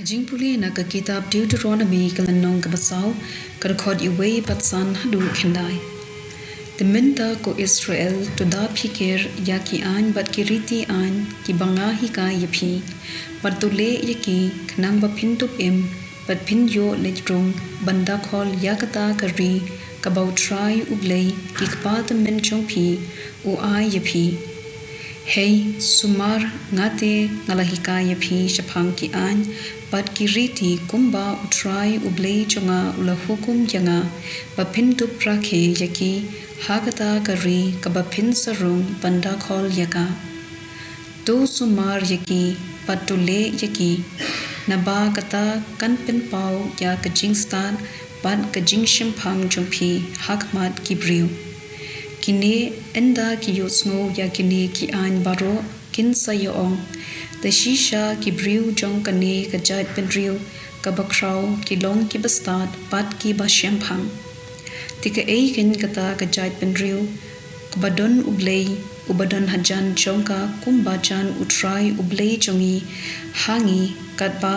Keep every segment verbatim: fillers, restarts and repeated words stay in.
Jingpule na ka kitab Deuteronomi ka lynnong kaba saw, ka dkhot wei bad san haduh khyndai. Te mynta ko Israel, to da phikir ïa ki aiñ bad ki riti aiñ kiba nga hikai ïa phi, bad to leh ïa ki, khnang ba phin dup im bad phin ïoh leit rung ban da khol ïa kata ka ri kaba U Trai U Blei ki kpa tymmen jong phi u ai ïa phi. Hei, sumar, nga te nga la hikai ïa phi shaphang ki aiñ bad ki riti kumba U Trai U Blei jong nga u la hukum ïa nga, ba phin dup rakhe ïa ki ha kata ka ri kaba phin sa rung ban da khol ïa ka. To sumar ïa ki bad to leh ïa ki, naba kata kan pynpaw ïa ka jingstad bad ka jingshemphang jong phi ha khmat ki briew. Kine, ynda ki ïohsngew ïa kine ki aiñ baroh, kin sa ïa-ong, te shisha ki briew jong kane ka jaitbynriew kaba khraw ki long kiba stad bad kiba shemphang. Te kaei keiñ kata ka jaitbynriew kaba don U Blei uba don hajan jong ka kumba jan U Trai U Blei jong ngi ha ngi, katba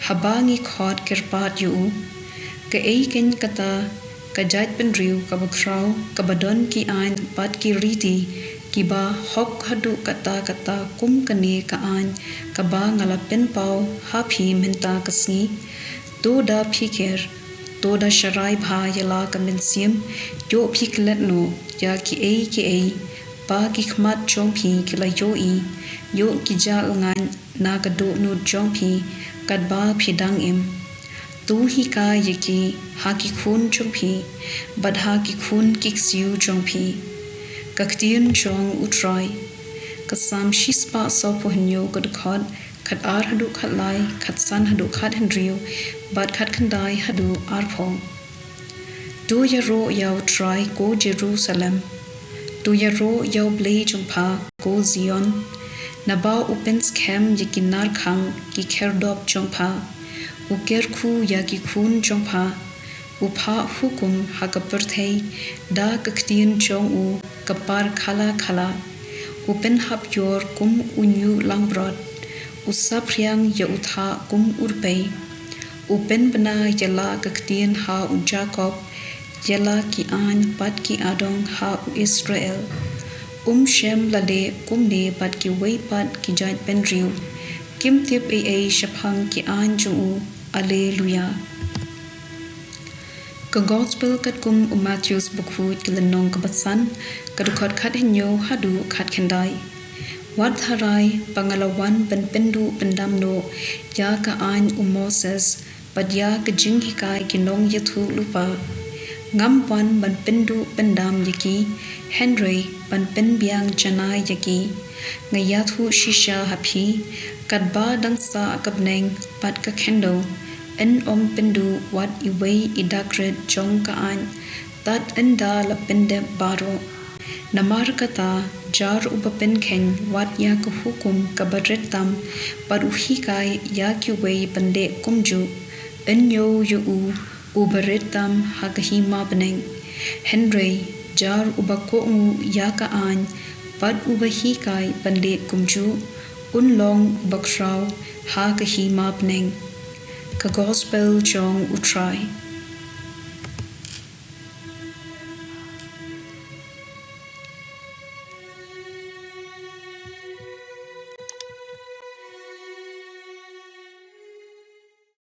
haba ngi khot kyrpad ïa u? Kaei keiñ kata ka jaitbynriew kaba khraw kaba don ki aiñ bad ki riti kiba hok haduh katta katta kum kane ka aiñ kaba nga la pynpaw ha phi mynta ka sngi? To da phikir, to da sharai bha ïa la ka mynsiem, ïoh phi klet noh ïa kiei kiei ba ki khmat jong phi ki la ïohi, ïoh ki jah lyngngai na ka dohnud jong phi katba phi dang im. To hikai ïa ki ha ki khun jong phi bad ha ki khun ki ksiew jong phi. Ka ktien jong U Trai. Ka Salm shispah sawphew hynñiew, ka dkhot khatar haduh khatlai, khatsan haduh khathynriew, bad khatkhyndai haduh arphew. To ïaroh ïa U Trai, ko Jerusalem. To ïaroh ïa U Blei jong pha, ko Zion. Naba u pynskhem ïa ki narkhang ki khyrdop jong pha. U kyrkhu ïa ki khun jong pha. U phah hukum ha ka pyrthei da ka ktien jong u ka par khala khala. U pynhap ïor kum u ñiuh langbrot. U saphriang ïa u thah kum u rpei. U pynbna ïa la ka ktien ha u Jakob, ïa la ki aiñ bad ki adong ha u Israel. Um shym la leh kumne bad kiwei pat ki jaitbynriew. Kim tip ei ei shaphang ki aiñ jong u. Alleluia. Ka Gospel katkum u Mathaios bakhuid, ka lynnong kaba san, ka dkhot khathynñiew haduh khatkhyndai. Wat tharai ba nga la wan ban pynduh pyndam noh ïa ka aiñ u Moses bad ïa ka jinghikai ki nongïathuhlypa. Ngam wan ban pynduh pyndam ïa ki, hynrei ban pynbiang janai ïa ki. Nga ïathuh shisha ha phi, katba dang sah ka bneng bad ka khyndew, yn ym pynduh wat iwei i dak rit jong ka aiñ tad ynda la pyndep baroh. Namarkata, jar uba pynkheiñ wat ïa ka hukum kaba rit tam bad u hikai ïa kiwei ban leh kumjuh, yn ñiew ïa u uba rit tam ha ka hima bneng. Hynrei jar uba kohnguh ïa ka aiñ bad uba hikai ban leh kumjuh, un long uba khraw ha ka hima bneng. Ka Gospel jong U Trai.